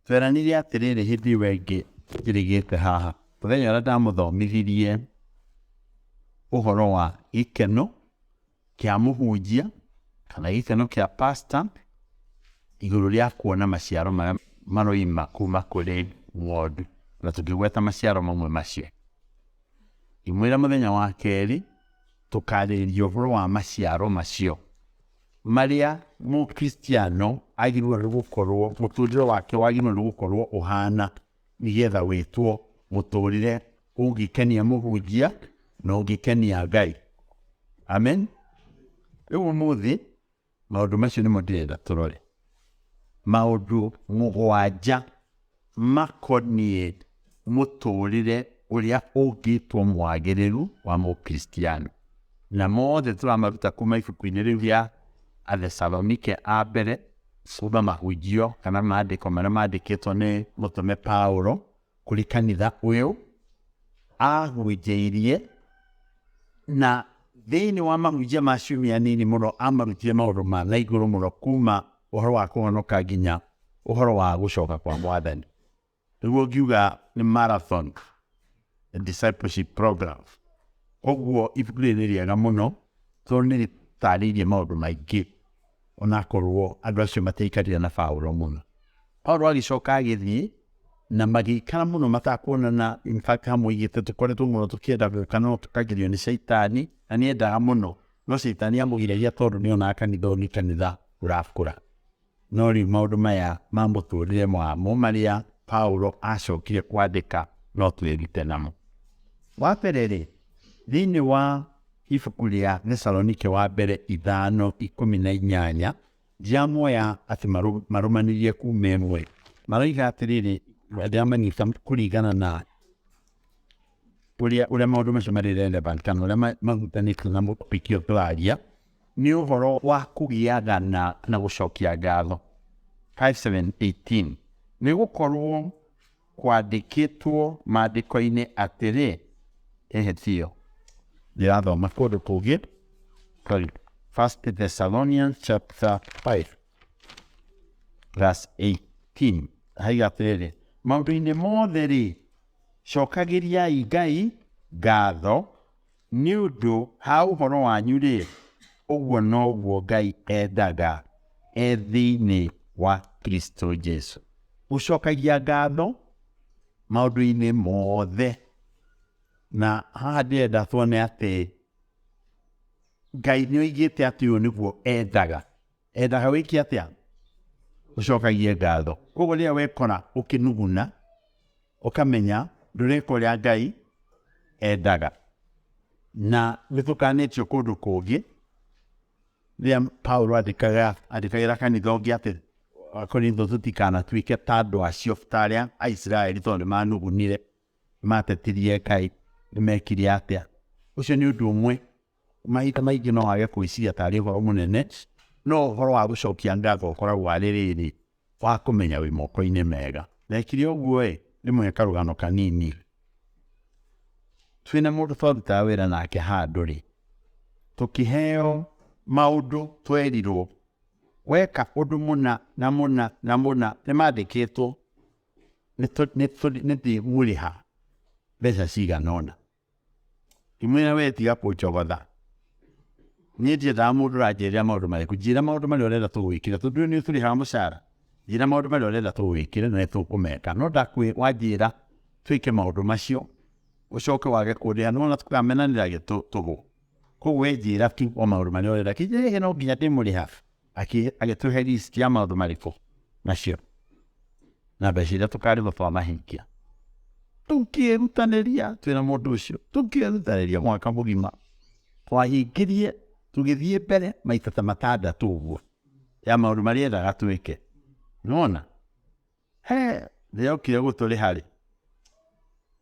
Tweranire atĩrĩrĩ hĩndĩ ĩyo ĩngĩ njĩrĩgĩte haha, mũthenya ũrĩa ndamũthomithirie ũhoro wa gĩkeno kĩa mũhunjia kana gĩkeno kĩa pastor igũrũ rĩa kuona maciaro marĩa maroima kuma kũrĩ ng'ondu, na tũkĩgweta maciaro mamwe macio. Ngĩmwĩra mũthenya wa kerĩ tũkarĩrĩria ũhoro wa maciaro macio marĩa Mũkristiano agĩrĩirwo nĩ gũkorwo, mũtũrĩre wake wagĩrĩirwo nĩ gũkorwo ũhana nĩgetha wĩtwo mũtũrĩre ũngĩkenia mũhunjia na ũngĩkenia Ngai. Amen. Rĩu ũmũthĩ maũndũ macio nĩmo ndĩrenda tũrore. Maũndũ mũgwanja makoniĩ mũtũrĩre ũrĩa ũngĩtwo mwagĩrĩru wa Mũkristiano. Na mothe tũramaruta kuma ibuku-inĩ rĩu rĩa Athesalonike a mbere, kuma mahunjio kana maandĩko marĩa mandĩkĩtwo nĩ mũtũme Paulo kũrĩ kanitha ũyũ ahunjĩirie, na thĩinĩ wa mahunjia ma ciumia nini mũno amarutire maũndũ ma na igũrũ mũno, kuma ũhoro wa kũhonoka nginya ũhoro wa gũcoka kwa Mwathani. Nĩguo ngiuga nĩ marathon discipleship program. Koguo ibuku rĩrĩ nĩ rĩega mũno tondũ nĩ rĩtarĩirie maũndũ maingĩ onakorwo andũ acio matiaikarire na Paulo mũno. Paulo agĩcoka agĩthiĩ na magĩikara mũno matakuonana. In fact amoigĩte tũkoretwo mũno tũkĩenda gũka no tũkagirio nĩ Shaitani, na nĩ endaga mũno no Shaitani amũgiragia tondũ nĩ onaga kanitha ũyũ nĩ kanitha ũrakũra. No rĩu maũndũ maya ma mũtũrĩre wamo marĩa Paulo acokire kwandĩka no twĩrute namo. Wa mbere rĩ, thĩinĩ wa ibuku rĩa Thesalonike wa mbere 5:18, ndiramoya atĩ marũmanĩrie kuma ĩmwe. Maroiga atĩrĩrĩ, ndĩramanyita kũringana na ũrĩa maũndũ macio marĩ relevant kana ũrĩa mahutanĩtie na topic ĩyo tũraria, nĩ ũhoro wa kũgĩaga na gũcokia ngatho. 5:7-18, nĩ gũkorwo kwandĩkĩtwo maandĩko-inĩ atĩrĩ, ĩhĩ tiyo, ndĩrathoma kũndũ kũngĩ, sorry, First Thessalonians chapter 5 verse 18, haiga atĩrĩrĩ, maũndũ-inĩ mothe rĩ, cokagĩriai Ngai ngatho, nĩ ũndũ ha ũhoro wanyu rĩ, ũguo noguo Ngai endaga e thĩinĩ wa Kristo Jesu. Gũcokagia ngatho maũndũ-inĩ mothe. Na haha ndĩrenda tuone atĩ Ngai nĩ oigĩte atĩ ũyũ nĩguo endaga. Endaga wĩke atĩa? Ũcokagie ngatho. Koguo rĩrĩa wekora ũkĩnuguna, ũkamenya ndũreka ũrĩa Ngai endaga. Na nĩ tũkanĩtio kũndũ kũngĩ, rĩrĩa Paulo andĩkaga, andĩkagĩra kanitha ũngĩ atĩ Akorintho tũtikanatuĩke ta andũ acio, ta arĩa Aisiraeli tondũ nĩ manugunire, nĩ matetirie Ngai, nĩ mekire atĩa. Ũcio nĩ ũndũ ũmwe mahinda maingĩ no wage gwĩciria tarĩ ũhoro mũnene, no ũhoro wa gũcokia ngatho ũkoragwo arĩ rĩrĩ, wa kũmenya wĩ moko-inĩ mega. Ndekire ũguo ĩ, ndĩmũhe karũgano kanini. Twĩna mũndũ twarutaga wĩra nake handũ rĩ, tũkĩheo maũndũ twerirwo weka ũndũ mũna na mũna na mũna nĩ mandĩkĩtwo nĩ ndĩmũrĩha mbeca cigana ũna. Ngĩmwĩra we tiga kũnjogotha. Niĩ ndiendaga mũndũ ũranjĩrĩra maũndũ marĩkũ. Njĩra maũndũ marĩa ũrenda tũgwĩkĩre tondũ nĩ ũtũrĩhaga mũcara. Njĩra maũndũ marĩa ũrenda tũgwĩkĩre na nĩ tũkũmeka. No wanjĩra twĩke maũndũ macio ũcoke wage kũndĩha nĩ wona tũkamenanĩra tũhũ. Koguo we njĩra tu o maũndũ marĩa ũrenda. Akĩnjĩra ĩhĩ no nginya ndĩmũrĩha. Agĩtũhe list ya maũndũ marĩkũ macio na mbeca iria tũkarĩhwo twamahingia. Tũkĩĩrutanĩria twĩna mũndũ ũcio, tũkĩĩrutanĩria mwaka mũgima, twahingirie tũgĩthiĩ mbere maita ta matandatũ ũguo ya maũndũ marĩa endaga twĩke. Nĩwona? He, rĩrĩa okire gũtũrĩha rĩ,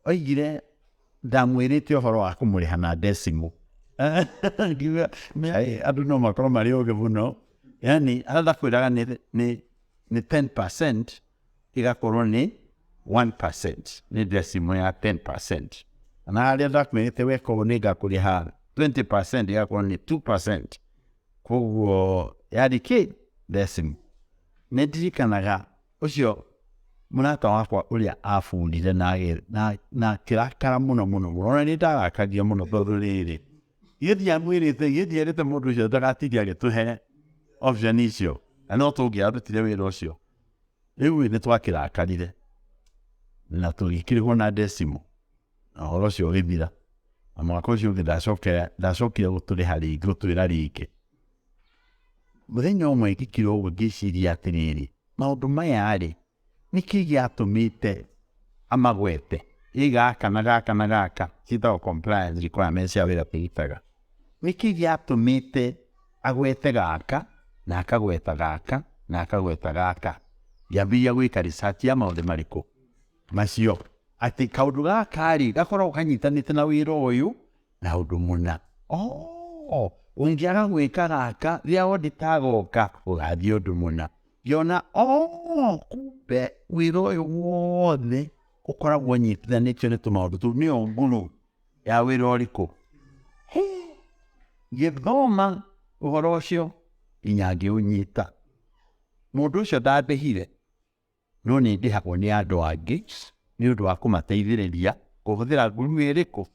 oigire ndamwĩrĩte ũhoro wa kũmũrĩha na decimal. Ngiuga andũ no makorwo marĩ ogĩ mũno, yaani harĩa ndakwĩraga nĩ 10% ĩgakorwo nĩ 1%, nĩ decimal ya 10%. Na harĩa ndakwĩrĩte weka ũũ nĩngakũrĩha 20% ĩgakorwo nĩ 2%. Koguo yarĩ kĩ? Decimal. Nĩ ndirikanaga ũcio Mũrata wakwa ũrĩa aburire na akĩrakara mũno mũno mũno, ona nĩ ndarakaria mũno tondũ rĩrĩ, githĩ ndiamwĩrĩte, githĩ ndierĩte mũndũ ũcio ndagatige agĩtũhe option icio, na no tũngĩarutire wĩra ũcio. Rĩu nĩ twakĩrakarire na tũgĩkĩrĩhwo na decimal na ũhoro ũcio ũgĩthira. Na mwaka ũcio ũngĩ ndacokire gũtũrĩha rĩngĩ, gũtwĩra rĩngĩ. Mũthenya ũmwe ngĩkira ũguo ngĩciria atĩrĩrĩ, maũndũ maya rĩ, nĩkĩ gĩatũmĩte amagwete? Ĩ gaka na gaka na gaka, ciĩtagwo compliance requirements cia wĩra tũrutaga. Nĩkĩ gĩatũmĩte agwete gaka na akagweta gaka na akagweta gaka? Ngĩambĩrĩria gwĩka research ya maũndũ marĩkũ macio, atĩ kaũndũ gaka rĩ gakoragwo kanyitanĩte na wĩra ũyũ na ũndũ mũna. Oh, ũngĩaga gwĩka gaka rĩrĩa auditor agoka ũgathiĩ ũndũ mũna. Ngĩona oh, kumbe wĩra ũyũ wothe ũkoragwo ũnyitithanĩtio nĩ tũmaũndũ tũu, nĩyo nguru ya wĩra ũrĩkũ. Ngĩthoma ũhoro ũcio nginya ngĩũnyita. Mũndũ ũcio ndandĩhire, no nĩ ndĩhagwo nĩ andũ angĩ nĩ ũndũ wa kũmateithĩrĩria kũhũthĩra nguru ĩrĩkũ.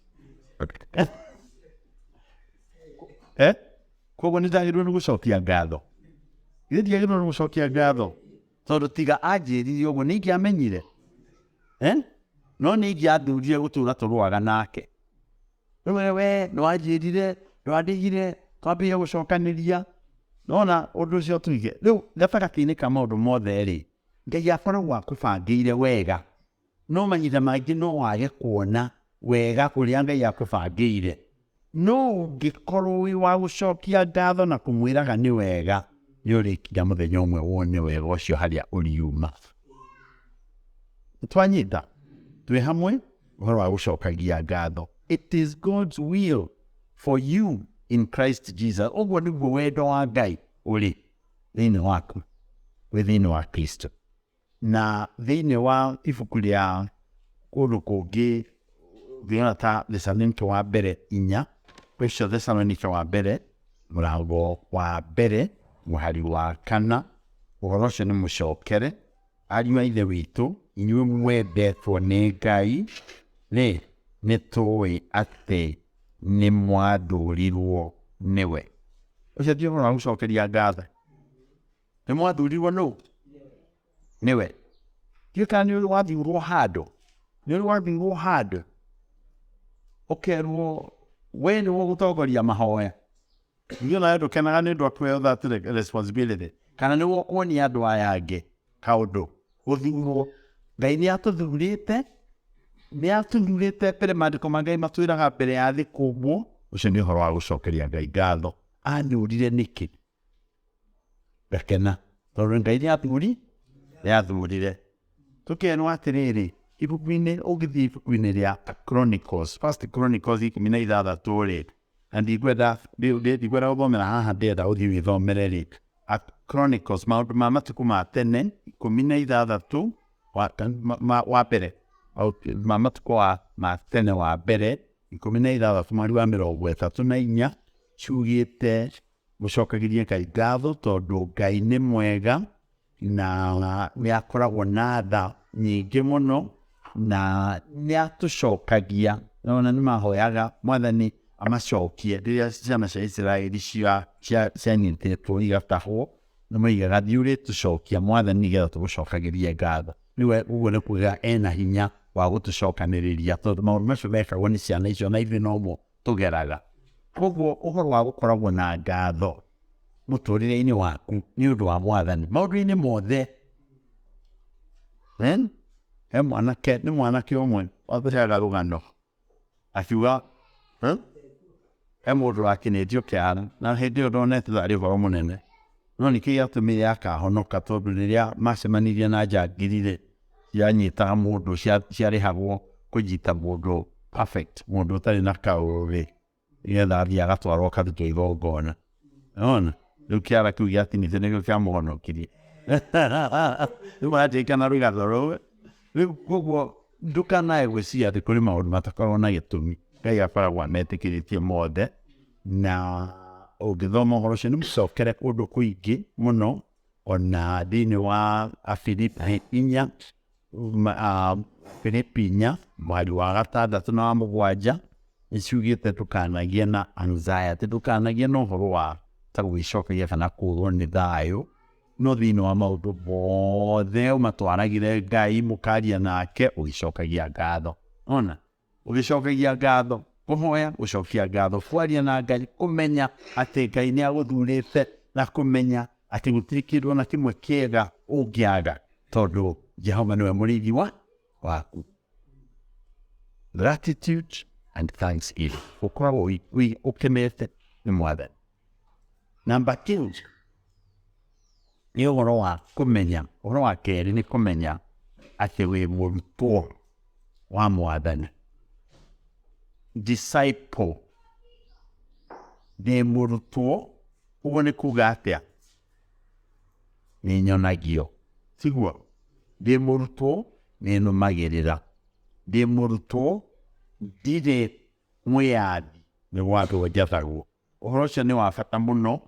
Koguo nĩ ndagĩrĩirwo nĩ gũcokia ngatho. Githĩ ndiagĩrĩirwo nĩ gũcokia ngatho? Tondũ tiga anjĩrire ũguo nĩ ingĩamenyire. No nĩ ingĩathurire gũtũra tũrũaga nake. Rĩu we nĩ wanjĩrire, ndwandĩhire, twambĩrĩria gũcokanĩria. Nona ũndũ ũcio tuige. Rĩu gatagatĩ-inĩ ka maũndũ mothe rĩ, Ngai akoragwo akũbangĩire wega. No mahinda mangĩ no wage kuona wega ũrĩa Ngai akũbangĩire. No ũngĩkorwo wĩ wa gũcokia ngatho na kũmwĩraga nĩ wega, nĩ ũrĩkinya mũthenya ũmwe wone wega ũcio harĩa ũriuma. Twanyita? Twĩ hamwe? Ũhoro wa gũcokagia ngatho. It is God's will for you in Christ Jesus. Ũguo nĩguo wendo wa Ngai ũrĩ thĩinĩ waku, wĩ thĩinĩ wa Kristo. Na thĩinĩ wa ibuku rĩa kũndũ kũngĩ ũngĩona ta Thesalonike wa mbere inya, ũcio Thesalonike wa mbere mũrango wa mbere mũhari wa kana, ũhoro ũcio nĩ mũcokere. Ariũ a Ithe witũ, inyuĩ mwendetwo nĩ Ngai rĩ, nĩ tũĩ atĩ nĩ mwathurirwo nĩwe. Ũcio ti ũhoro wa gũcokeria ngatho. Nĩ mwathurirwo nũ? Nĩwe. Ndiũĩ kana nĩ ũrĩ wathurwo handũ. Nĩ ũrĩ wathurwo handũ ũkerwo we nĩwe ũgũtongoria mahoya. Ithuĩ nawe ndũkenaga nĩ ũndũ wa kũheo that responsibility. Kana nĩwe ũkuonia andũ aya angĩ kaũndũ. Gũthurwo. Ngai nĩ atũthurĩte, nĩ atũthurĩte mbere maandĩko ma Ngai matwĩraga mbere ya thĩ kũmbwo. Ũcio nĩ ũhoro wa gũcokeria Ngai ngatho. Athurire nĩkĩ? Ngakena tondũ Ngai nĩ athuri, nĩ athurire. Tũkerwo atĩrĩrĩ, ibuku-inĩ, ũngĩthiĩ ibuku-inĩ rĩa Chronicles, First Chronicles 16 rĩ, na ndikwenda ndikwenda gũthomera haha, ndĩrenda ũthiĩ wĩthomere rĩ, Chronicles, maũndũ ma matukũ ma tene 16 wa mbere, ma matukũ ma tene wa mbere 16 mweri wa 34 ciugĩte mũcokagĩrie Ngai ngatho tondũ Ngai nĩ mwega na nĩ akoragwo na tha nyingĩ mũno na nĩ atũcokagia. Ona nĩ mahoyaga Mwathani amacokie rĩrĩa ciana cia Isiraeli cianyitĩtwo igatahwo, nĩ moigaga thiĩ ũrĩtũcokia Mwathani nĩgetha tũgũcokagĩrie ngatho. Rĩu ũguo nĩ kuga ena hinya wa gũtũcokanĩrĩria tondũ maũndũ macio mekagwo nĩ ciana icio na ithuĩ nomo tũgeraga. Koguo ũhoro wa gũkoragwo na ngatho mũtũrĩre-inĩ waku nĩ ũndũ wa Mwathani maũndũ-inĩ mothe. He mwanake, nĩ mwanake ũmwe watũheaga rũgano akiuga he mũndũ wakinĩtio kĩara na hĩndĩ ĩyo ndonete tarĩ ũhoro mũnene, no nĩkĩo gĩatũmire akahonoka tondũ rĩrĩa macemanirie na njangiri rĩ, cianyitaga mũndũ, ciarĩhagwo kũnyita mũndũ perfect, mũndũ ũtarĩ na kaũũgĩ, nĩgetha athiĩ agatwarwo akarutwo igongona. Nĩwona? Rĩu kĩara kĩu gĩatinĩtio nĩkĩo kĩamũhonokirie. Rĩu marandirikana rũgano rũu. Rĩu koguo ndũkanae gwĩciria atĩ kũrĩ maũndũ matakoragwo na gĩtũmi. Ngai akoragwo ametĩkĩrĩtie mothe, na ũngĩthoma ũhoro ũcio nĩ mũcokere kũndũ kũingĩ mũno, ona thĩinĩ wa Afilipi 4. Filipi 4 mũhari wa 6 na wa 7 nĩ ciugĩte ndũkanagie na anxiety, ndũkanagie na ũhoro wa ta gwĩcokeria kana kũũrwo nĩ thayũ, no thĩinĩ wa maũndũ mothe ũmatwaragĩre Ngai, mũkaria nake ũgĩcokagia ngatho. Ona ũgĩcokagia ngatho, kũhoya, gũcokia ngatho, kwaria na Ngai, kũmenya atĩ Ngai nĩ agũthurĩte na kũmenya atĩ gũtirĩ kĩndũ ona kĩmwe kĩega ũngĩaga tondũ Jehova nĩwe mũrĩithi waku. Gratitude and thanksgiving, gũkoragwo ũkenete nĩ Mwathani. Number 2 nĩ ũhoro wa kũmenya, ũhoro wa kerĩ nĩ kũmenya atĩ wĩ mũrutwo wa Mwathani. Disciple, ndĩ mũrutwo, ũguo nĩ kuga atĩa? Nĩ nyonagio, tiguo? Ndĩ mũrutwo nĩ nũmagĩrĩra, ndĩ mũrutwo ndirĩ mwĩyathi nĩ gwathwo njathagwo. Ũhoro ũcio nĩ wa bata mũno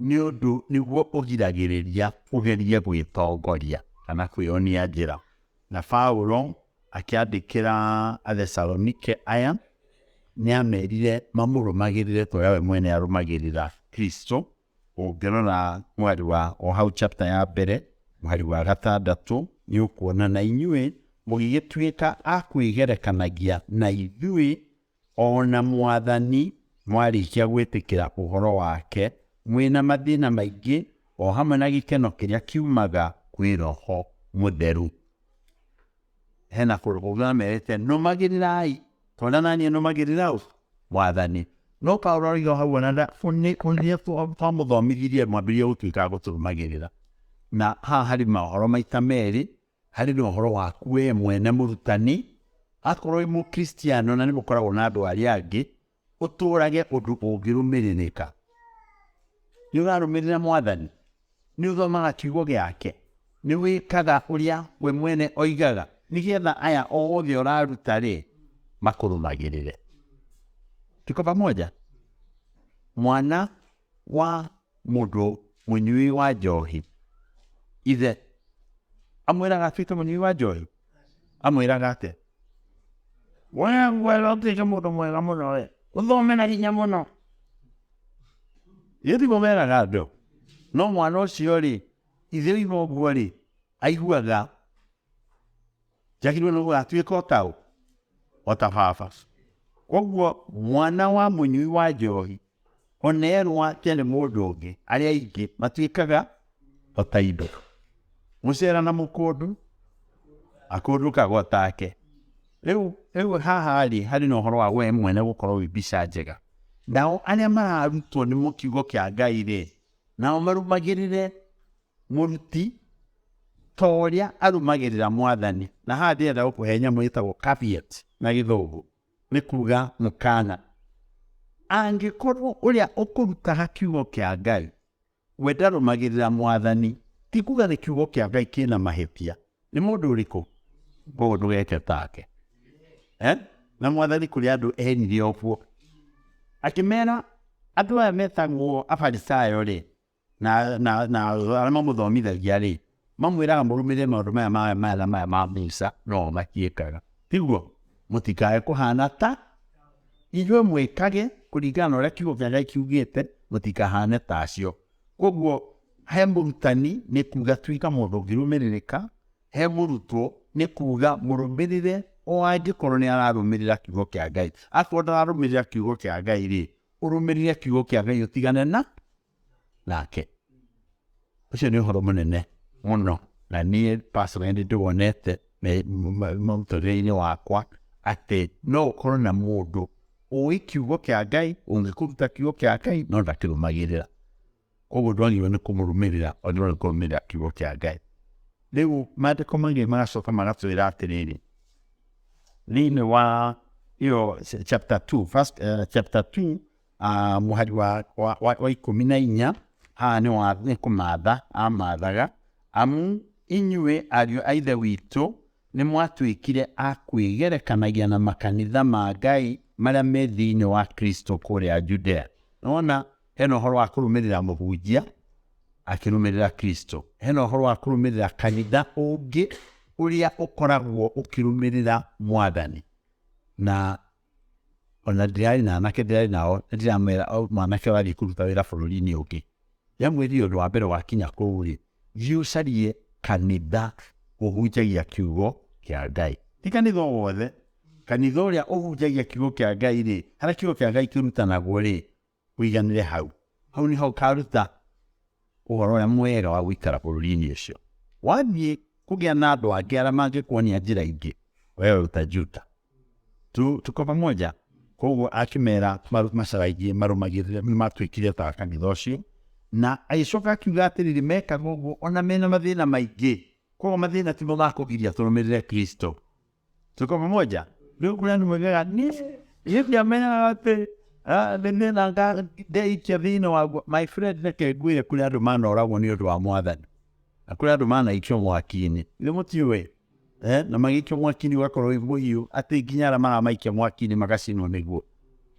nĩ ũndũ nĩguo ũgiragĩrĩria ũgerie gwĩtongoria kana kwĩonia njĩra. Na Paulo akĩandĩkĩra Athesalonike aya nĩ amerire mamũrũmagĩrĩre ta ũrĩa we mwene arũmagĩrĩra Kristo. Ũngĩrora mũhari wa o hau chapter ya mbere mũhari wa 6 nĩ ũkuona na inyuĩ mũgĩgĩtuĩka a kwĩgerekanagia na ithuĩ o na Mwathani mwarĩkia gwĩtĩkĩra ũhoro wake mwĩna mathĩna maingĩ o hamwe na gĩkeno kĩrĩa kiumaga kwĩ Roho Mũtheru. Hena kũndũ kũngĩ amerĩte nũmagĩrĩrai ta ũrĩa naniĩ nũmagĩrĩra Mwathani. No Paulo aroiga hau ona ũrĩa twamũthomithirie mwambĩrĩrie gũtuĩka a gũtũrũmagĩrĩra. Na haha harĩ maũhoro maita merĩ, harĩ na ũhoro waku we mwene mũrutani, akorwo wĩ mũkristiano na nĩ mũkoragwo na andũ arĩa angĩ, ũtũrage ũndũ ũngĩrũmĩrĩrĩka. Nĩ ũrarũmĩrĩra Mwathani, nĩ ũthomaga kiugo gĩake, nĩ wĩkaga ũrĩa we mwene oigaga, nĩgetha aya othe ũraruta rĩ makũrũmagĩrĩre. Tuko pamoja? Mwana wa mũndũ mũnyui wa njohi, ithe amwĩraga atuĩke mũnyui wa njohi? Amwĩraga atĩa? We ngwenda ũtuĩke mũndũ mwega mũno we, ũthome na hinya mũno. Githĩ tiguo meraga andũ? No mwana ũcio rĩ, ithe oiga ũguo rĩ, aiguaga njagĩrĩirwo nĩ gũgatuĩka o ta ũ? O ta baba. Koguo mwana wa mũnyui wa njohi ona erwo atĩa nĩ mũndũ ũngĩ, arĩa aingĩ matuĩkaga o ta indo. Mũcera na mũkũndũ akũndũkaga o take. Rĩu haha rĩ, harĩ na ũhoro wa we mwene gũkorwo wĩ mbica njega. Nao arĩa mararutwo nĩ kiugo kĩa Ngai rĩ, nao marũmagĩrĩre mũruti ta ũrĩa arũmagĩrĩra Mwathani. Na haha ndĩrenda gũkũhe nyamũ ĩtagwo caveat na gĩthũngũ, nĩ kuga mũkana. Angĩkorwo ũrĩa ũkũrutaga kiugo kĩa Ngai we ndarũmagĩrĩra Mwathani, ti kuga nĩ kiugo kĩa Ngai kĩna mahĩtia, nĩ mũndũ ũrĩkũ? Koguo ndũgeke take. Na Mwathani kũrĩ andũ erire ũguo, akĩmera andũ aya metagwo Afarisayo rĩ, na arĩa mamũthomithagia rĩ, mamwĩraga mũrũmĩrĩre maũndũ maya maya maya na maya ma Musa, no matiĩkaga. Tiguo? Mũtikae kũhana ta inyuĩ, mwĩkage kũringana na ũrĩa kiugo kĩa Ngai kiugĩte, mũtikahane ta acio. Koguo he mũrutani nĩ kuga tuĩka mũndũ ũngĩrũmĩrĩrĩka, he mũrutwo nĩ kuga mũrũmĩrĩre o angĩkorwo nĩ ararũmĩrĩra kiugo kĩa Ngai. Akorwo ndararũmĩrĩra kiugo kĩa Ngai rĩ, ũrũmĩrĩre kiugo kĩa Ngai ũtigane na nake. Ũcio nĩ ũhoro mũnene mũno, na niĩ personally nĩ ndĩwonete mũtũrĩre-inĩ wakwa atĩ no ũkorwo na mũndũ ũĩ kiugo kĩa Ngai, ũngĩkũruta kiugo kĩa Ngai no ndakĩrũmagĩrĩra. Koguo ndwagĩrĩirwo nĩ kũmũrũmĩrĩra, wagĩrĩirwo nĩ kũrũmĩrĩra kiugo kĩa Ngai. Rĩu maandĩko mangĩ magacoka magatwĩra atĩrĩrĩ, thĩinĩ wa ĩyo chapter 2, first, chapter 2 mũhari wa 14, haha nĩ kũmatha amathaga, amu inyuĩ ariũ a Ithe witũ nĩ mwatuĩkire a kwĩgerekanagia na makanitha ma Ngai marĩa me thĩinĩ wa Kristo kũrĩa Judea. Nĩwona hena ũhoro wa kũrũmĩrĩra mũhunjia akĩrũmĩrĩra Kristo, hena ũhoro wa kũrũmĩrĩra kanitha ũngĩ Ũrĩa ũkoragwo ũkĩrũmĩrĩra Mwathani. Na ona ndĩrarĩ na anake ndĩrarĩ nao, na ndĩramera mwanake ũrathiĩ kũruta wĩra bũrũri-inĩ ũngĩ. Ndĩramwĩrire ũndũ wa mbere wakinya kũu rĩ, thiĩ ũcarie kanitha ũhunjagia kiugo kĩa Ngai. Ti kanitha o wothe, kanitha ũrĩa ũhunjagia kiugo kĩa Ngai rĩ, harĩa kiugo kĩa Ngai kĩrutanagwo rĩ, ũiganĩre hau. Hau nĩho ũkaruta ũhoro ũrĩa mwega wa gũikara bũrũri-inĩ ũcio. Wathiĩ kũgĩa na andũ angĩ arĩa mangĩkuonia njĩra ingĩ, wewe utajuta. Tuko pamoja? Koguo akĩmera macaragie marũmagĩrĩre nĩ matuĩkire ta kanitha ũcio, na agĩcoka akiuga atĩrĩrĩ, mekaga ũguo ona mena mathĩna maingĩ. Koguo mathĩna timo ma kũgiria tũrũmĩrĩre Kristo. Tuko pamoja? Rĩu kũrĩ andũ moigaga niĩ niĩ ndiamenyaga atĩ nĩ thĩna ndeikia thĩinĩ waguo. My friend, reke ngwĩre kũrĩ andũ manoragwo nĩ ũndũ wa Mwathani, na kũrĩ andũ manaikio mwaki-inĩ. Githĩ mũtiũĩ? Na magĩikio mwaki-inĩ ũgakorwo wĩ mũhiũ atĩ nginya arĩa maramaikia mwaki-inĩ magacinwo nĩguo,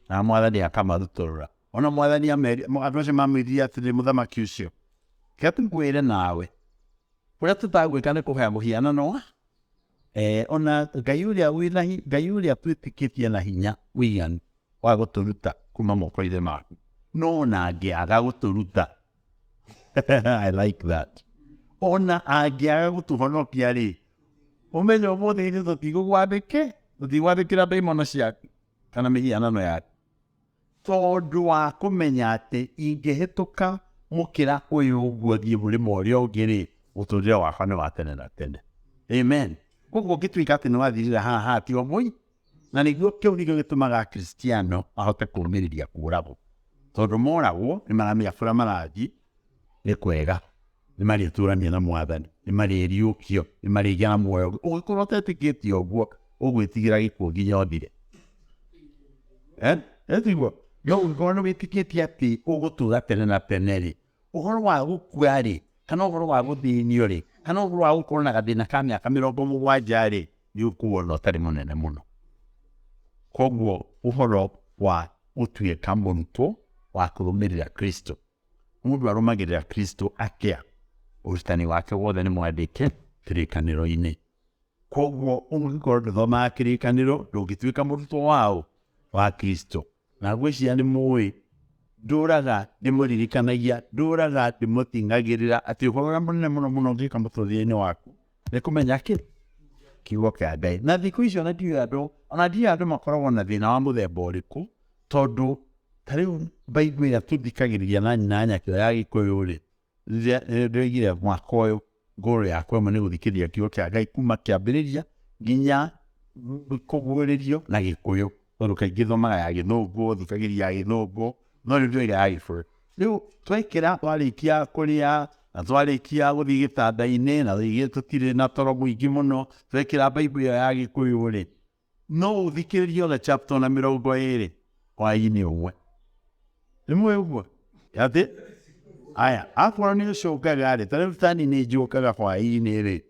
na Mwathani akamarutũrũra. Ona Mwathani andũ acio mamwĩrire atĩrĩ, mũthamaki ũcio, reke tũkwĩre nawe, ũrĩa tũtagwĩka nĩ kũhoya mũhianano wa ona Ngai ũrĩa wĩna Ngai ũrĩa twĩtĩkĩtie na hinya ũiganu wa gũtũruta kuma moko-inĩ maku, no ona angĩaga gũtũruta, I like that, ona angĩaga gũtũhonokia rĩ, ũmenye ũmũthĩ ithuĩ tũtigũgwathĩkĩra ndaimono ciaku kana mĩhianano yaku, tondũ wa kũmenya atĩ ingĩhĩtũka mũkĩra ũyũ ũguo thiĩ mũrĩmo ũrĩa ũngĩ rĩ, mũtũrĩre wakwa nĩ wa tene na tene. Amen. Koguo ũngĩtuĩka atĩ nĩ wathirĩra haha tiga mũi, na nĩguo kĩu nĩkĩo gĩtũmaga Akristiano mahote kũũmĩrĩria kũũragwo, tondũ moragwo nĩ maramenya kũrĩa marathiĩ nĩ kwega, nĩ marĩtũrania na Mwathani, nĩ marĩriũkio, nĩ marĩgĩa na muoyo. Ũngĩkorwo ũtetĩkĩtie ũguo, ũgwĩtigĩra gĩkuũ nginya ũthire. Tiguo? No ũngĩkorwo nĩ wĩtĩkĩtie atĩ ũgũtũra tene na tene rĩ, ũhoro wa gũkua rĩ, kana ũhoro wa gũthĩnio rĩ, kana ũhoro wa gũkorwo na gathĩna ka mĩaka mĩrongo mũgwanja rĩ, nĩ ũkuona ũtarĩ mũnene mũno. Koguo ũhoro wa gũtuĩka mũrutwo wa kũrũmĩrĩra Kristo, mũndũ arũmagĩrĩra Kristo atĩa? Ũrutani wake wothe nĩ mwandĩke kĩrĩkanĩro-inĩ. Koguo ũngĩkorwo ndũthomaga kĩrĩkanĩro, ndũngĩtuĩka mũrutwo waũ? Wa Kristo. Na ngwĩciria nĩ mũĩ, ndũraga ndĩmũririkanagia, ndũraga ndĩmũting'agĩrĩra atĩ ũhoro ũrĩa mũnene mũno mũno ũngĩka mũtũrĩre-inĩ waku nĩ kũmenya kĩ? Kiugo kĩa Ngai. Na thikũ ici ona ndiũĩ andũ, ona ndiũĩ andũ makoragwo na thĩna wa mũthemba ũrĩkũ, tondũ ta rĩu Bible ĩrĩa tũthikagĩrĩria na nyakĩo ya Gĩkũyũ rĩ, Nĩndoigire mwaka ũyũ goal yakwa ĩmwe nĩ gũthikĩrĩria kiugo kĩa Ngai kuma kĩambĩrĩria nginya kũguũrĩrio na Gĩkũyũ, tondũ kaingĩ thomaga ya Gĩthũngũ, thikagĩrĩria ya Gĩthũngũ, no rĩu ndĩroiga ya Gĩkũyũ. Rĩu twekĩra twarĩkia kũrĩa na twarĩkia gũthiĩ gĩtanda-inĩ na rĩngĩ tũtirĩ na toro mũingĩ mũno, twekĩra Bible ĩyo ya Gĩkũyũ rĩ, no ũthikĩrĩrie ona chapter ona mĩrongo ĩrĩ hwaĩ-inĩ ũmwe. Nĩ mũĩ ũguo? Atĩ aya akorwo nĩ ũcũngaga rĩ, ta rĩu tani nĩ njũkaga hwaĩ-inĩ rĩ,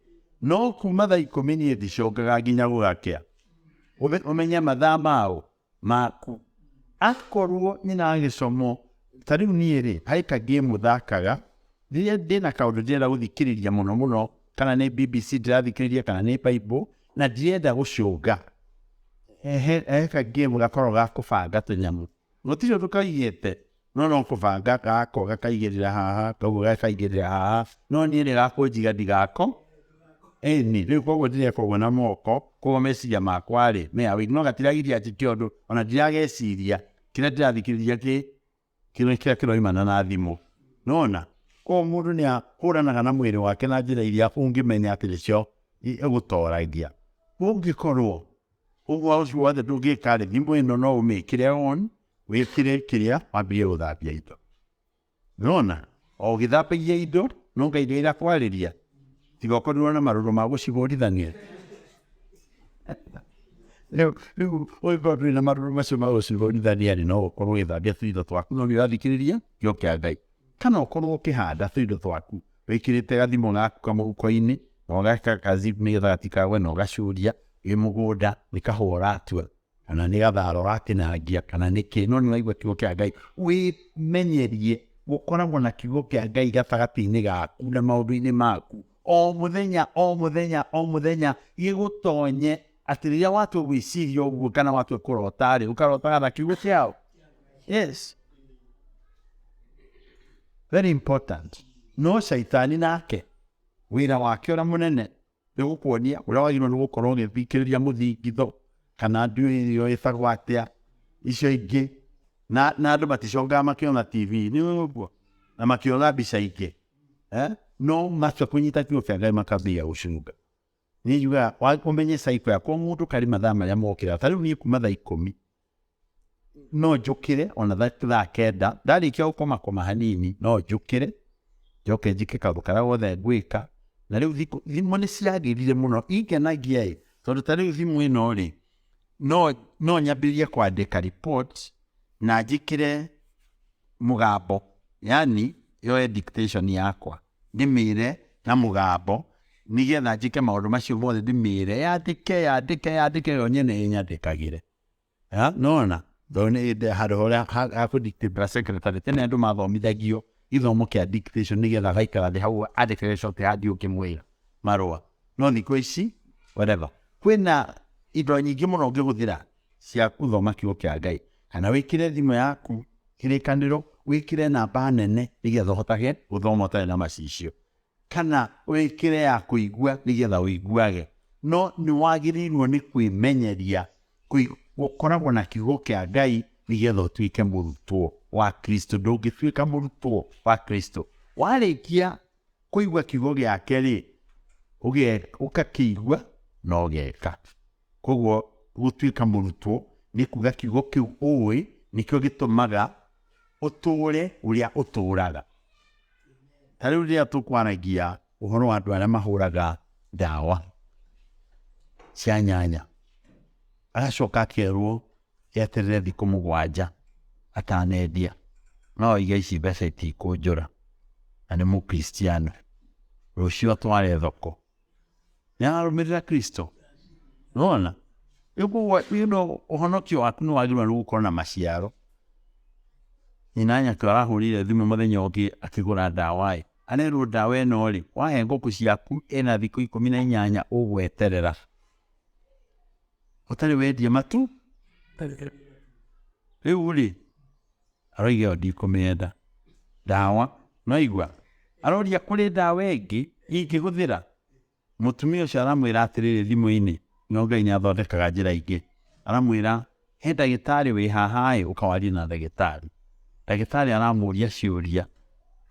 no kuma thaa ikũmi niĩ ndicũngaga nginya gũgakĩa. Ũmenye mathaa mao maku. Akorwo nyina gĩcomo, ta rĩu niĩ rĩ, harĩ ka game thakaga, rĩrĩa ndĩna kaũndũ ndĩrenda gũthikĩrĩria mũno mũno, kana nĩ BBC ndĩrathikĩrĩria kana nĩ Bible, na ndirenda gũcũnga, he ka game gakoragwo ga kũbanga tũnyamũ. Gũtirĩ ũndũ kaigĩte, no no kũbanga gako gakaigĩrĩra haha, kau gakaigĩrĩra haha, no niĩ nĩ gakũnjiga ndigako. Ĩni, rĩu koguo ndĩreka ũguo na moko, koguo meciria makwa rĩ, me awake, no gatiragiria njĩke ũndũ, ona ndirageciria, kĩrĩa ndĩrathikĩrĩria kĩ, kĩrĩa kĩrĩa kĩroimana na thimũ. Nĩwona? Koguo mũndũ nĩ ahũranaga na mwĩrĩ wake na njĩra iria ũngĩmenya atĩ nĩcio igũtoragia. Ũngĩkorwo ũguo ũcio wothe ndũngĩka rĩ, thimũ ĩno no ũmĩkĩre on, wĩkĩre kĩrĩa, wambĩrĩrie gũthambia indo. Nĩwona? O ũgĩthambagia indo, no Ngai nĩ arakwarĩria. Tiga ũkorirwo na marũrũ ma gũcihũrithania. Rĩu ũngĩkorwo ndũrĩ na marũrũ macio ma gũcihũrithania rĩ, no ũkorwo ũgĩthambia tũindo twaku no nĩ ũrathikĩrĩria kiugo kĩa Ngai. Kana ũkorwo ũkĩhanda tũindo twaku wĩkĩrĩte gathimũ gaku kamũhuko-inĩ na ũgekĩra ka zip nĩgetha gatikagwe na ũgacuria wĩ mũgũnda nĩ kahũa ũratua kana nĩ gathara ũratinangia kana nĩ kĩ, no nĩ ũraigua kiugo kĩa Ngai. Wĩmenyerie gũkoragwo na kiugo kĩa Ngai gatagatĩ-inĩ gaku na maũndũ-inĩ maku. O mũthenya, o mũthenya, o mũthenya, gĩgũtonye atĩ rĩrĩa watua gwĩciria ũguo kana watua kũrota rĩ, ũkarotaga na kiugo kĩao. Yes, very important. No caitani nake wĩra wake ũrĩa mũnene nĩ gũkuonia ũrĩa wagĩrĩirwo nĩ gũkorwo ũgĩthikĩrĩria mũthingitho kana ndiũĩ ĩyo ĩtagwo atĩa icio ingĩ, na andũ maticokaga makĩona TV nĩ ũguo na makĩona mbica ingĩ, no matua kũnyita kiugo kĩa Ngai makambia gũcunga. Niĩ njugaga ũmenye cycle yaku, o mũndũ karĩ mathaa marĩa mokĩraga. Ta rĩu niĩ kuma thaa 10 no njũkĩre ona thaa 9, ndarĩkia gũkoma koma hanini no njũkĩre njoke njĩke kaũndũ karĩa gothe ngwĩka. Na rĩu thimũ nĩ ciagĩrire mũno, ingenagia ĩ, tondũ ta rĩu thimũ ĩno rĩ, no nyambĩrĩrie kwandĩka report na njĩkĩre mũgambo, yani yoe dictation yakwa ndĩmĩre na mũgambo nĩgetha njĩke maũndũ macio mothe, ndĩmĩre yandĩke yandĩke yandĩke yo nyene ĩnyandĩkagĩre. Nona tondũ nĩ ĩndĩ handũ harĩa ha kũ dictate secretary. Tene andũ mathomithagio gĩthomo kĩa dictation nĩgetha agaikara thĩ hau andĩkage shorthand ũkĩmwĩra marũa. No thikũ ici whatever, kwĩna indo nyingĩ mũno ũngĩhũthĩra cia gũthoma kiugo kĩa Ngai, kana wĩkĩre thimũ yaku kĩrĩkanĩro, wĩkĩre namba nene nĩgetha ũhotage gũthoma ũtarĩ na macicio, kana wĩkĩre ya kũigua nĩgetha ũiguage. No nĩ wagĩrĩirwo nĩ kwĩmenyeria gũkoragwo na kiugo kĩa Ngai nĩgetha ũtuĩke mũrutwo wa Kristo. Ndũngĩtuĩka mũrutwo wa Kristo warĩkia kũigua kiugo gĩake rĩ, ũgakĩigua na ũgeka. Koguo gũtuĩka mũrutwo nĩ kuga kiugo kĩu ũĩ nĩkĩo gĩtũmaga ũtũre ũrĩa ũtũraga. Ta rĩu rĩrĩa tũkwaragia ũhoro wa andũ arĩa mahũraga ndawa cia nyanya, agacoka akerwo eterere thikũ 7 atanendia, no oige ici mbeca itikũnjũra, na nĩ mũkristiano, rũciũ atware thoko. Nĩ ararũmĩrĩra Kristo. Nĩwona? Rĩu koguo, ũhonokio waku nĩ wagĩrĩirwo nĩ gũkorwo na maciaro. Nyina nyakĩo arahũrĩire thimũ mũthenya ũngĩ akĩgũra ndawa ĩ, arerwo ndawa ĩno rĩ, wahe ngũkũ ciaku ĩna thikũ 18 ũgweterera ũtarĩ wendia matu. Rĩu rĩ, aroiga ĩyo ndikũmĩenda ndawa. No igua aroria kũrĩ ndawa ĩngĩ ingĩhũthĩra. Mũtumia ũcio aramwĩra atĩrĩrĩ thimũ-inĩ, no Ngai nĩ athondekaga njĩra ingĩ. Aramwĩra he ndagĩtarĩ wĩ haha ĩ, ũkawarie na ndagĩtarĩ. Ndagĩtarĩ aramũria ciũria,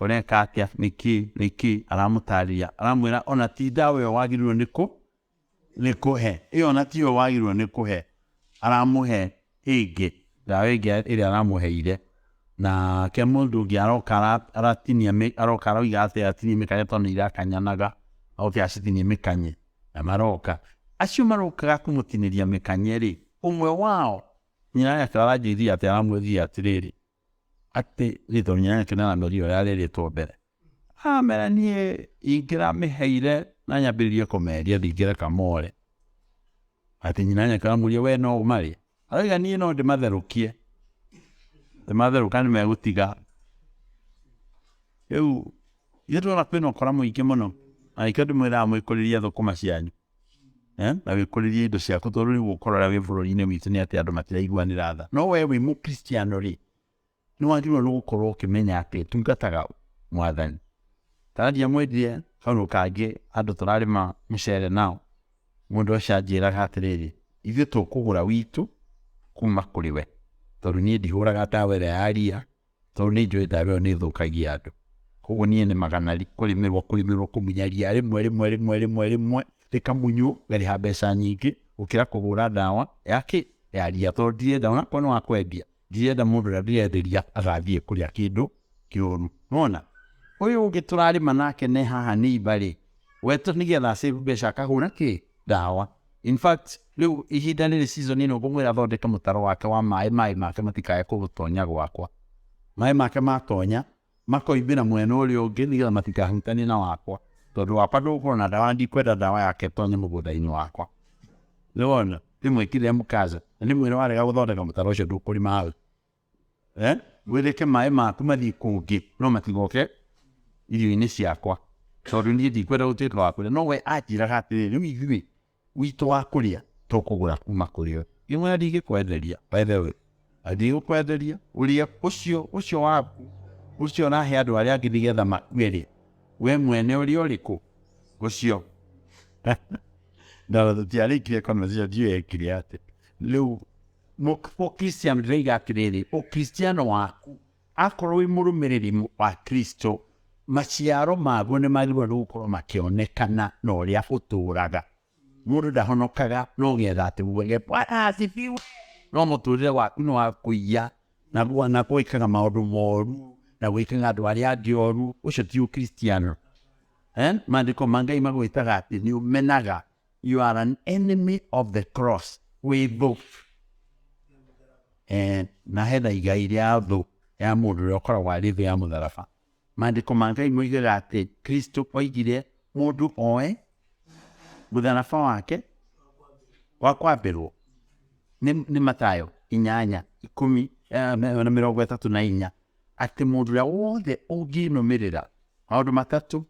ũreka atĩa, nĩkĩ nĩkĩ, aramũtarĩria, aramwĩra ona ti ndawa ĩyo wagĩrĩirwo nĩ kũhe ĩyo, ona tiyo wagĩrĩirwo nĩ kũhe. Aramũhe ĩngĩ, ndawa ĩngĩ ĩrĩa aramũheire. Na ke mũndũ ũngĩ aroka aratinia, aroka aroiga atĩ atinie mĩkanye tondũ nĩ irakanyanaga, oke acitinie mĩkanye. Na maroka acio marokaga kũmũtinĩria mĩkanye rĩ, ũmwe wao nyina yake aranjĩrire atĩ aramwĩrire atĩrĩrĩ, atĩ nĩ tondũ nyina yake nĩaramwĩrire ũrĩa arerĩtwo mbere, amera niĩ ingĩramĩheire na nyambĩrĩrie kũmeria ndingĩreka more. Atĩ nyina yake aramũria we no ũmarĩe, aroiga niĩ no ndĩmatherũkie, ndĩmatherũka nĩmegũtiga. Rĩu ithuĩ tũrona kwĩna ũkora mũingĩ mũno, na nĩkĩo ndĩmwĩraga mwĩkũrĩrie thũkũma cianyu, na wĩkũrĩrie indo ciaku, tondũ rĩu ũkora ũrĩa wĩ bũrũri-inĩ witũ nĩ atĩ andũ matiraiguanĩra tha. No we wĩ mũkristiano rĩ, nĩ wagĩrĩirwo nĩ gũkorwo ũkĩmenya atĩ ũtungataga Mwathani. Ta ndiamwĩrire kaũndũ kangĩ, andũ tũrarĩma mũcere nao, mũndũ ũcio anjĩraga atĩrĩrĩ, ithuĩ tũkũgũra witũ kuma kũrĩ we, tondũ niĩ ndihũraga ndawa ĩrĩa ya ria, tondũ nĩ njũĩ ndawa ĩyo nĩ ĩthũkagia andũ. Koguo niĩ nĩmaga na kũrĩmĩrwo kũrĩmĩrwo kũmunya ria rĩmwe rĩmwe rĩmwe rĩmwe rĩmwe rĩkamunywo, ngarĩha mbeca nyingĩ gũkĩra kũhũra ndawa ya kĩ ya ria, tondũ ndirenda onakorwo nĩ wa kwendia, ndirenda mũndũ ũrĩa ndĩrenderia agathiĩ kũrĩa kĩndũ kĩũru. Nĩwona? Ũyũ ũngĩ tũrarĩma nake ne haha neighbor rĩ, we nĩgetha save mbeca akahũra kĩ ndawa. In fact, rĩu ihinda rĩrĩ season ĩno ngũmwĩra athondeke mũtaro wake wa maĩ, maĩ make matikae gũtonya gwakwa. Maĩ make matonya makoimĩra mwena ũrĩa ũngĩ nĩgetha matikahutanie na wakwa, tondũ wakwa ndũgũkorwo na ndawa, ndikwenda ndawa yake ĩtonye mũgũnda-inĩ wakwa. Nĩwona? Ndĩmwĩkĩrĩre mũkaza na ndĩmwĩre warega gũthondeka mũtaro ũcio ndũkũrĩma hau, wĩreke maĩ maku mathiĩ kũngĩ no matigoke irio-inĩ ciakwa. Tondũ niĩ ndikwenda gũtuĩka wa kũrĩa. No we anjĩraga atĩrĩrĩ, rĩu ithuĩ witũ wa kũrĩa tũkũgũra kuma kũrĩ we. Ngĩmwĩra ndingĩkwenderia, by the way. Ndigũkwenderia, ũrĩa ũcio ũcio waku ũcio ũrahe andũ arĩa angĩ nĩgetha makue rĩ, we mwene ũrĩa ũrĩkũ ũcio. Na tũtiarĩkirie conversation, ndiũĩ ekire atĩa. Rĩu Mũkristiano ndĩroiga atĩrĩrĩ, ũkristiano waku akorwo wĩ mũrũmĩrĩri wa Kristo, maciaro maguo nĩ magĩrĩirwo nĩ gũkorwo makĩonekana na ũrĩa ũtũraga. Mũndũ ndahonokaga no getha atĩ uge Bwana asifiwe, no mũtũrĩre waku nĩ wa kũiya na gwĩkaga maũndũ moru na gwĩkaga andũ arĩa angĩ oru, ũcio ti ũkristiano. Maandĩko ma Ngai magwĩtaga atĩ nĩ ũmenaga, you are an enemy of the cross, wĩ thũ. Na hena igai rĩa thũ ya mũndũ ũrĩa ũkoragwo arĩ thũ ya mũtharaba. Maandĩko ma Ngai moigaga atĩ Kristo oigire mũndũ oe mũtharaba wake wa kwambĩrwo. Nĩ Mathayo inyanya ikũmi na mĩrongo ĩtatũ na inya, atĩ mũndũ ũrĩa wothe ũngĩnũmĩrĩra maũndũ matatũ,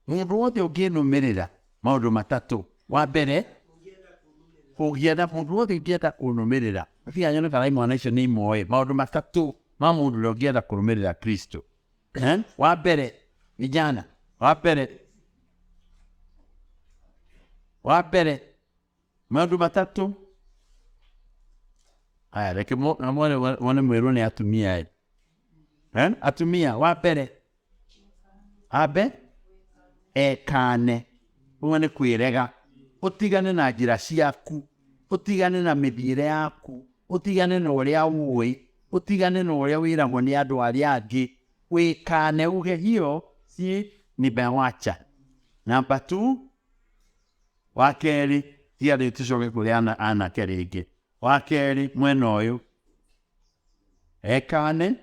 mũndũ wothe ũngĩnũmĩrĩra maũndũ matatũ, wa mbere ũngĩenda, mũndũ wothe ũngĩenda kũnũmĩrĩra, tiga nyone kana imwana icio nĩ imoĩ maũndũ matatũ ma mũndũ ũrĩa ũngĩenda kũrũmĩrĩra Kristo. Wa mbere, vijana, wa mbere, wa mbere maũndũ matatũ. Aya, reke mwone mwĩrwo nĩ atumia ĩ. Atumia, wa mbere ambe ekane, ũguo nĩ kwĩrega, ũtigane na njĩra ciaku, ũtigane na mĩthiĩre yaku, ũtigane na ũrĩa ũĩ, ũtigane na ũrĩa wĩragwo nĩ andũ arĩa angĩ, wĩkane uge hiyo si nimewacha. Namba 2, wa kerĩ, tiga rĩu tũcoke kũrĩ anake rĩngĩ. Wa kerĩ mwena ũyũ ekane.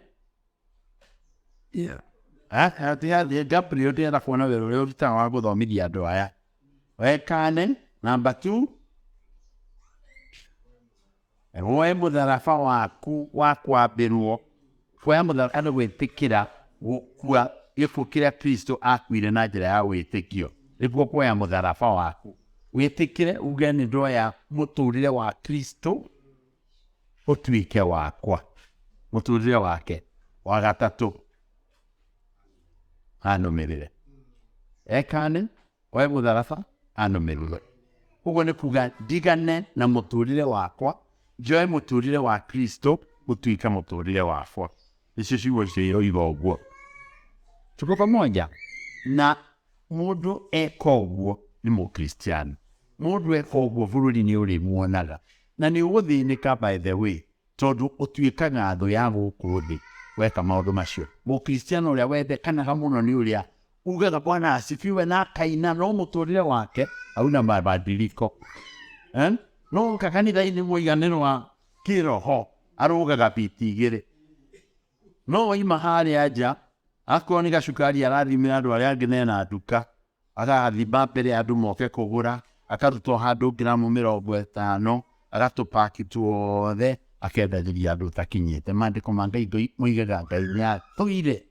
Gabriel ndĩrenda kuona wĩra ũrĩa ũrutaga wa gũthomithia andũ aya. Wekane. Namba 2, woe mũtharaba waku wa kwambĩrwo. Kuoya mũtharaba nĩ gwĩtĩkĩra gũkua gĩkuũ kĩrĩa Kristo akuire na njĩra ya wĩtĩkio. Nĩkuo kuoya mũtharaba waku, wĩtĩkĩre uge nĩ ndoya mũtũrĩre wa Kristo ũtuĩke wakwa, mũtũrĩre wake. Wa gatatũ, anũmĩrĩre. Ekane, oe mũtharaba, anũmĩrĩre. Ũguo nĩ kuga ndigane na mũtũrĩre wakwa, njoe mũtũrĩre wa Kristo ũtuĩke mũtũrĩre wakwa. Icio ciugo icio iroiga ũguo. Tuko pamoja? Na mũndũ eka ũguo nĩ mũkristiano. Mũndũ eka ũguo bũrũri nĩ ũrĩmuonaga. Na nĩ ũgũthĩnĩka by the way, tondũ ũtuĩkaga thũ ya gũkũ thĩ weka maũndũ macio. Mũkristiano ũrĩa wendekanaga mũno nĩ ũrĩa ugaga Bwana asifiwe na akaina, no mũtũrĩre wake hauna mabadiliko. No ũka kanitha-inĩ mũiganĩro wa kĩroho arũgaga biti igĩrĩ. No waima harĩa nja, akorwo nĩ gacukari arathimĩra andũ arĩa angĩ mena nduka, agathima mbere andũ moke kũgũra, akarutwo handũ ngiramu mĩrongo ĩtano, agatũpaki tuothe, akendagĩria andũ ũtakinyĩte. Maandĩko ma Ngai moigaga Ngai nĩ atũire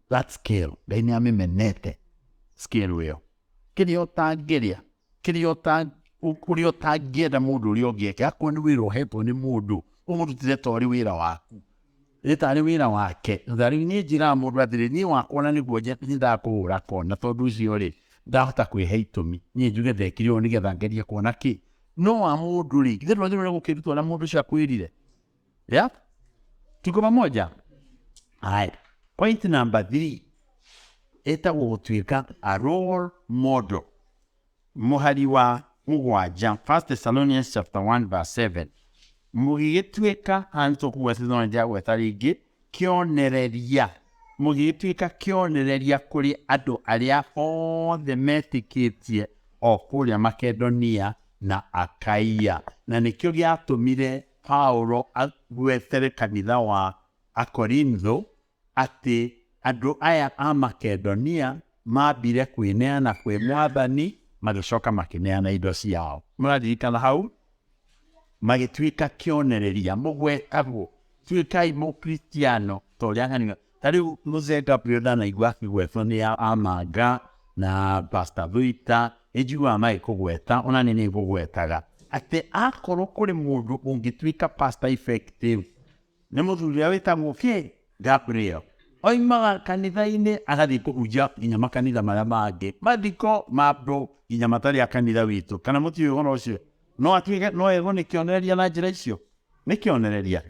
that scale, Ngai nĩ amĩmenete scale ĩyo. Kĩrĩa ũtangĩrĩa, kĩrĩa ũrĩa ũtangĩenda mũndũ ũrĩa ũngĩ eke, akorwo nĩ wĩra ũhetwo nĩ mũndũ, ũmũrutĩre ta ũrĩ wĩra waku, ĩ tarĩ wĩra wake. Ta rĩu niĩ njĩraga mũndũ atĩrĩ, niĩ wakwa na nĩguo nyendaga kũhũra kona, tondũ ũcio rĩ, ndahota kwĩhe itũmi, niĩ njuge ndekire ũũ nĩgetha ngerie kuona kĩ. No wa mũndũ rĩ, githĩ ndwagĩrĩirwo nĩ gũkĩruta ũrĩa mũndũ ũcio akwĩrire? Yeah? Tuko pamoja? Haya. Point number 3 ĩtagwo gũtuĩka a role model. Mũhari wa mũgwanja, 1 Thessalonians chapter 1 verse 7. Mũgĩgĩtuĩka, haha nĩ tũkũgweta no nĩndĩragweta rĩngĩ, kĩonereria. Mũgĩgĩtuĩka kĩonereria kũrĩ andũ arĩa othe metĩkĩtie o kũrĩa Makedonia na Akaia. Na nĩkĩo gĩatũmire Paulo agwetere kanitha wa Akorintho atĩ andũ aya a Makedonia mambire kwĩneana kwĩ Mwathani, magĩcoka makĩneana indo ciao. Mũraririkana hau? Magĩtuĩka kĩonereria, mũgwetagwo, tuĩkai mũkristiano ta ũrĩa ng'ania. Ta rĩu Mũzee Gabriel ndanaigua akĩgwetwo nĩ Amanga na Pastor Thuita, nĩ njiguaga magĩkũgweta, ona niĩ nĩ ngũgwetaga atĩ akorwo kũrĩ mũndũ ũngĩtuĩka pastor effective nĩ mũthuri ũrĩa wĩtagwo kĩ Gabriel. Oimaga kanitha-inĩ agathiĩ kũhunjia nginya makanitha marĩa mangĩ, mathiko ma andũ nginya matarĩ a kanitha witũ. Kana mũtiũĩ ũhoro ũcio? No atuĩke no erwo nĩ kĩonereria na njĩra icio, nĩ kĩonereria.